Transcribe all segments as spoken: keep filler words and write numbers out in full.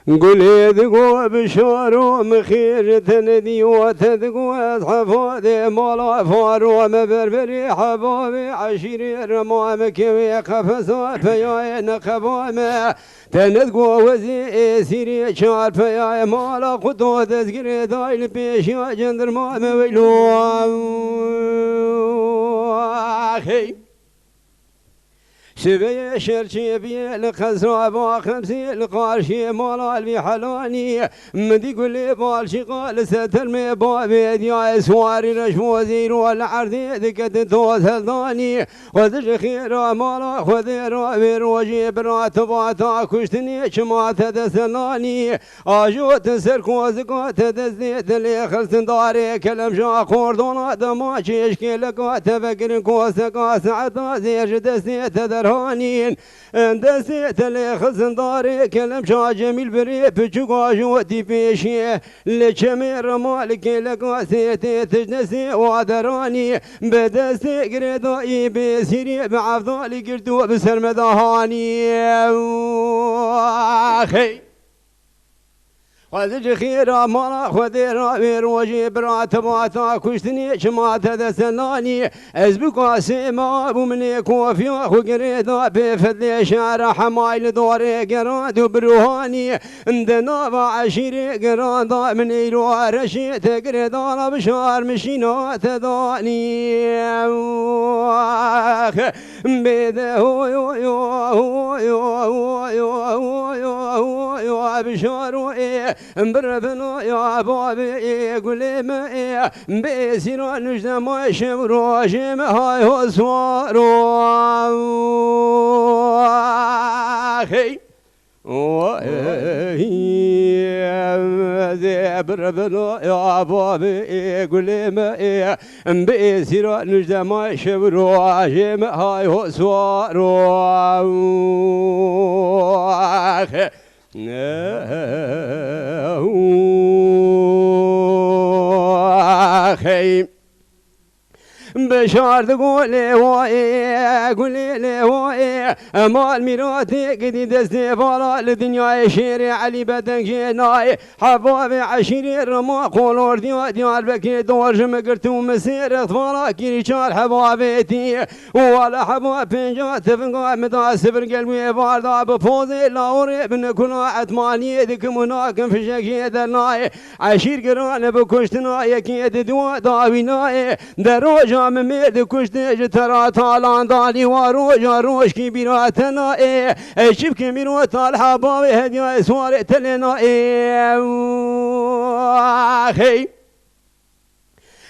Gulê digo bi şaro min xêr te nedîyo, te digo ez hefadê mala faro me berberê hebavê eşîrê rema me kewê qefesa peyayê neqeba me. Te nedigo wezê êsîrê çar peyayê mala quto destgirê day li pêşiya cendirma me weylo. Hey! Şiveyê şerçê biyê li qezaba Xemsê li qarşiyê mala Elvî Helanî. Min dî gulê balçîqa li ser termê bavê diyayê Siwarî reş bo zîro li erdê diketin toz heldanî. Xwedij xêra mala Xwedê ra vê rojê bira tu vata kuştinê çima te dest helanî. Ajo tu ser kozika te destê te lê xistin darê kelemja qordona dema çêşkê leka te vekirin koseka saeta zêr ji destê te derhanîn. Destê te lê xistin darê kelemja Cemîl birê piçûk ajo tî pêşê. Li çemê rema li kêleka sê tê tij destê wa deranî. Bi destê girêdayî bê sîrî bi evdalî girtû bi ser me dahanî. Hey! Xwedê ji xêra mala Xwedê ra wê rojê bira te vata kuştinê çima te dest helanî. Ez bi kasê me bû minê kofiya xwe girêda pê fedlê şehra Hemayî li dorê gerand û bi ruhanî. Di nava eşîrê geranda min îro reşê te girêdana bişar min şîna te danî. Bêde hoyo yo hoyo hoyo hoyo hoyo bişaro ê birevino ya bavê ê gulê me ê bê sîra nujde may şev rojê me hay ho swaro. Hey! Zê birevino ya bavê ê gulê me ê bê sîra nujde may şev rojê me hay ho swaro. Hey! Bişar digo lêwayê, gulê lêwayê, mal mîratê gidî destê vala li dinyayê şêrê Elî Bedengê nayê. Hebavê eşîrê rima qolordiya Diyarbekirê dor ji min girt û min sê rext vala kirî çar hebavê tî. Wala heba pênca tifinga min da sifir gel wê varda bi pozê lawrê bi nikuna etmaniyê dikim û nakim fişekê dernayê. Eşîr giran bi kuştina yekê di dua dawînayê. De roja min mêr di kuştê ji te ra talan danî wa roja rojkî bîra te nayê. Ê çi bikê mîro Talha bavê hediyayê swarê te lê nayê. Hey!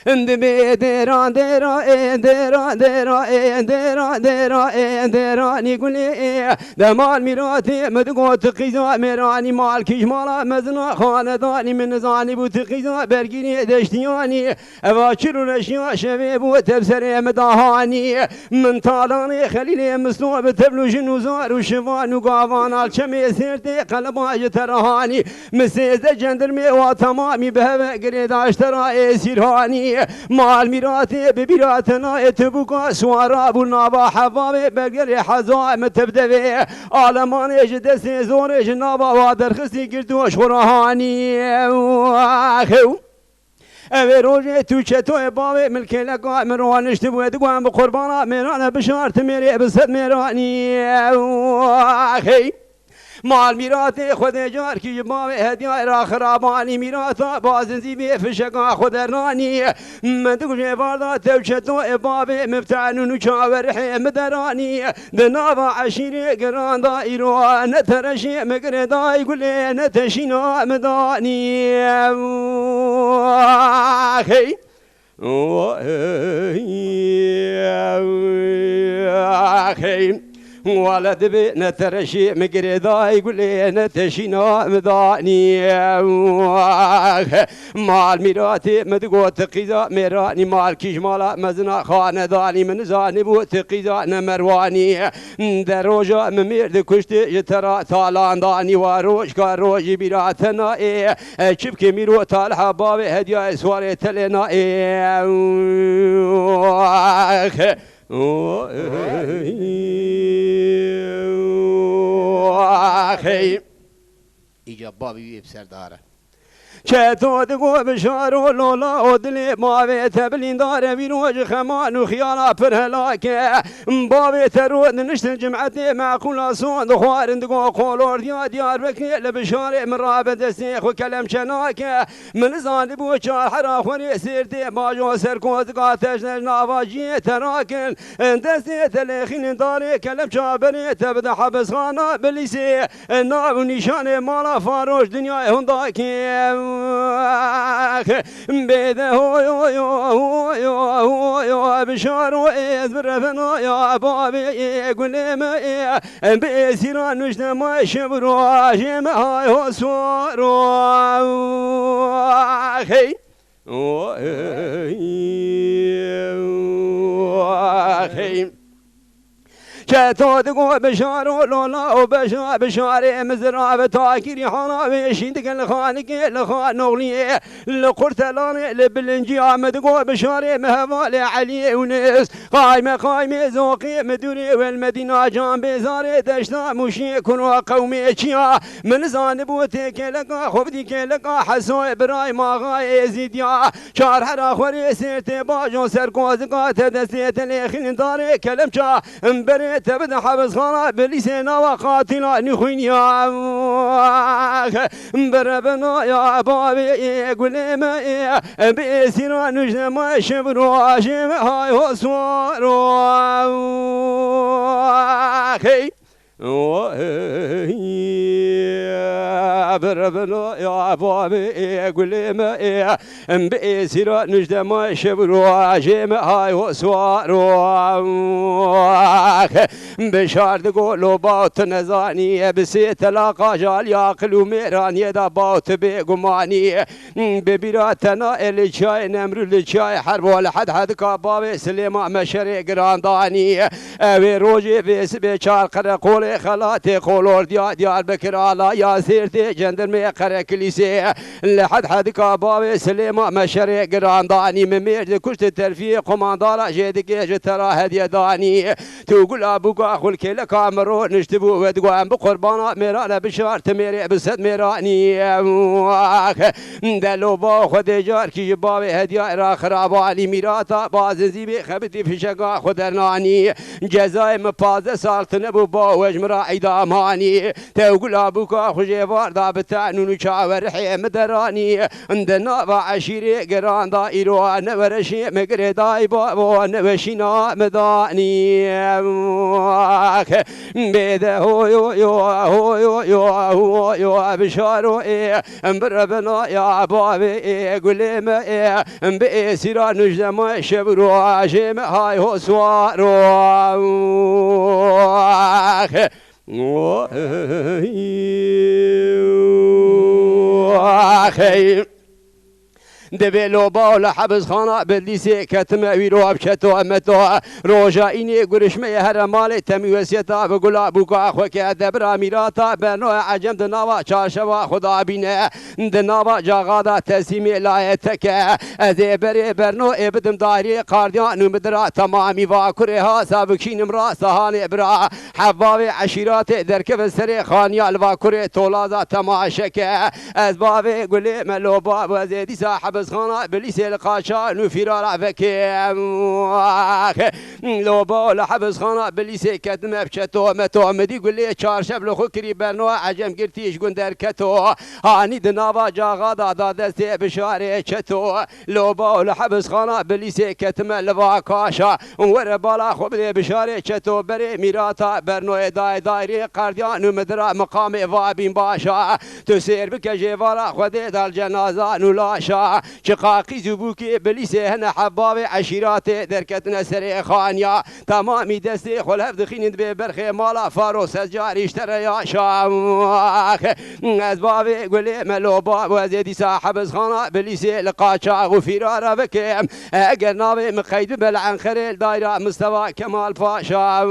Dibê dêra dêra ê dêra dêra ê dêra dêra ê dêranî gulê ê. Demal mîratê min digot tu qîza mêranî mal kîj mala mezina xanedanî min nizanî bû tu qîza bergîrê deştiyanî. Eva çir û reşiya şevê bû tevserê min dahanî. Min talanê Xelîlê Misto bi tevl û jin û zar û şivan û gavan alçemê sêrtê qeleba ji te re hanî. Min sêzdeh cendirmê wa temamî bi heve girêdaş te ra êsîr hanî. Mal mîratê bi bîra te nayê tu bûka swara bû nava hevavê bergerê heza min tev devê. Alemanê ji destê zorê ji nava wa derxistî girdoş xwe re hanî. Xew. Ew ê rojê tu çetoyê bavê min kêleka min roniştibû, digo em bi qurbana mêrane bişar, tu mêrê bi sed mêranî. Hey! Mal mîratê Xwedê carkî ji bavê hediyayê ra xirabanî mîrata bazin zî bê fişeka xwe dernanî. Min digo jê varda tew çetoyê bavê min bi tenûn û çawerihê min deranî. Di nava eşîrê giran da îro ne te reşê min girê dayê gulê ne te şîna min danî. Hey! Hey! Wala dibê ne te reşê min girê dayê gulê ne te şîna min danî. Mal mîratê min digot tu qîza mêranî mal kîj mala mezina xanedanî min nizanîbû tu qîza ne merwanî. De roja min mêr dikuştê ji te ra talan danî wa rojka rojî bîra te nayê. Çi bikê mîro Talha bavê hediyayê swarê te lê nayê. Hey! Îca bavê wî yê bi ser dare. Çeto digo bişaro lola o dilê bavê te bilîndare, vî roj xeman û xiyala pir helake. Bavê te ro diniştin cimetê meqûla son dixwarin, digo qolor diya Diyarbekirê li bişarê min rabe destê xwe kelemçe nake. Min nizanibû çar hera xwerê sêrtê bajo serkozika te ji nava ciyê te rakin. Destê te lêxînin darê kelemça berê te bide hebisxana Bilîsê. Nav û nîşanê mala Faroş dinyayê hundakê. Bêde hoy, hoy, hoy, hoy, hoy, hoy, bişaro ez bi revena ya bavê gulê me. Bi êsîra nuşte ma şev rojê me hay ho swaro. Hey. Hey. Çeto digo bişaro lola û beşa bişarê mizra ve takirî hana ve şîndikin xanikê li xanoxliyê. Li Qurtelanê li Bilinciya min digo bişarê min hevalê Eliyê Yûnis. Qayme qayme zoqê min dûrê wel Medîna can bêzarê deşta Mûşê kuro qewmê çiya. Min nizanibû tê kêleka xwe bidî kêleka Hesoyê birayê maxa Êzîdiya. Çar hera xwerê sêrtê bajo serkozika te destê te lêxînin darê kelemça. Berê te bide hebisxana Bilîsê nava qatîla nîxwîniya. Bere bina ya bavê gulê me. Bi êsîra nujde ma şev rojê me hay ho swaro. Hey. Bere bina ya bavê gulê me. Em bi êsîra nujde ma şev rojê me hay ho swaro. Bişar digo loba tu nezanî, bi sê telaqa ji alî aqil û mêraniyê de ba tu bêgumanî. Bi bîra te na e li çiyayê Nemrûd, li çiyayê Herbo, li hed hedika bavê Silêma me şerê girandanî. Ewê rojê vê sibê çar qereqolê xelatê qolordiya Diyarbekir alaya sêrtê cendirmê qerekilîsê. Li hed hedika bavê Silêma me şerê girandanî. Min mêr dikuşt terfiyê qumandara jê dikê ji te ra hediye danî. Tu gula bûka xulkêleka min ro niştibû we digo em bi qurbana mêrane bişar ti mêrê bi sed mêranî. De loba Xwedê carkî ji bavê hediyayê ra xirabanî mîrata bazizî bê xebitî fişeka xwe dernanî. Cezayê min pazdeh sal tune bû ba we ji min ra îdam anî. Tew gula bûka xwe jê var da bi tenûn û çawe rihê min deranî. Di nava eşîrê giran da îro ne wereşê min girê dayî bavo ne weşîna min danî. Bêde hoyo yo, hoyo yo, hoyo yo, bişaro ê, bi rebena ya bavê ê, gulê me ê, bi êsîra nujde me şev rojê me hay ho swaro. Hey. Divê loba û li hebisxana Bedlîsê ketime wî ro bi çeto meto. Roja înê gurişmeyê here malê temî wesiyeta bi gula bûka xwe ke debira mîrata bernoya ecem di nava çarşeva xwe da bîne. Di nava caxa da teslîmê layê te ke. Ez ê berê berno ê bidim dairê qardiyan û midira temamî va kurê ha sa bikşînim rasta hanê bira. Hevbavê eşîratê derkeve serê xaniya li va kurê tolaza temaşe ke. Ez bavê gulê me loba bu ez ê dîsa hebisxana Bilîsê li qaça nû fîrara vekê. Loba li hebisxana Bilîsê ketime bi çeto meto midî gulê çarşev li xwe kirî berno ecem girtî ji gund derketo. Hanî di nava caxa da da destê bişarê çeto. Loba û li hebisxana Bilîsê ketime li va kaşa. Were bala xwe bidê bişarê çeto berê mîrata bernoyê dayê dairê qardiyan û midira miqamê va bîn başa. Tu sêr bike jê vala xwe dê dal cenazan û laşa. Çiqa qîz û bûkê Bilîsê hene hebavê eşîratê derketine serê xaniya. Temamî destê xwe li hev dixînin dibê berxê mala Faro sed carî ji te re yaşa. Ez bavê gulê me loba bu ez ê dîsa hebisxana Bilîsê li qaçax û fîrara bikim. Eger navê min qeyd bibe li Enqerê li dayra Mistefa Kemal Paşa.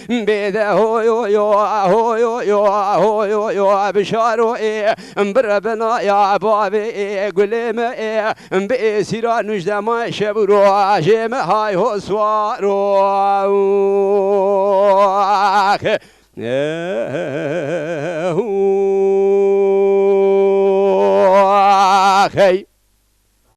Bêde hoyo yo, hoyo yo, hoyo yo, bişaro ê, bi rebena ya bavê ê, gulê me ê, bi êsîra nujde ma şev û rojê me hay ho swaro. Axey.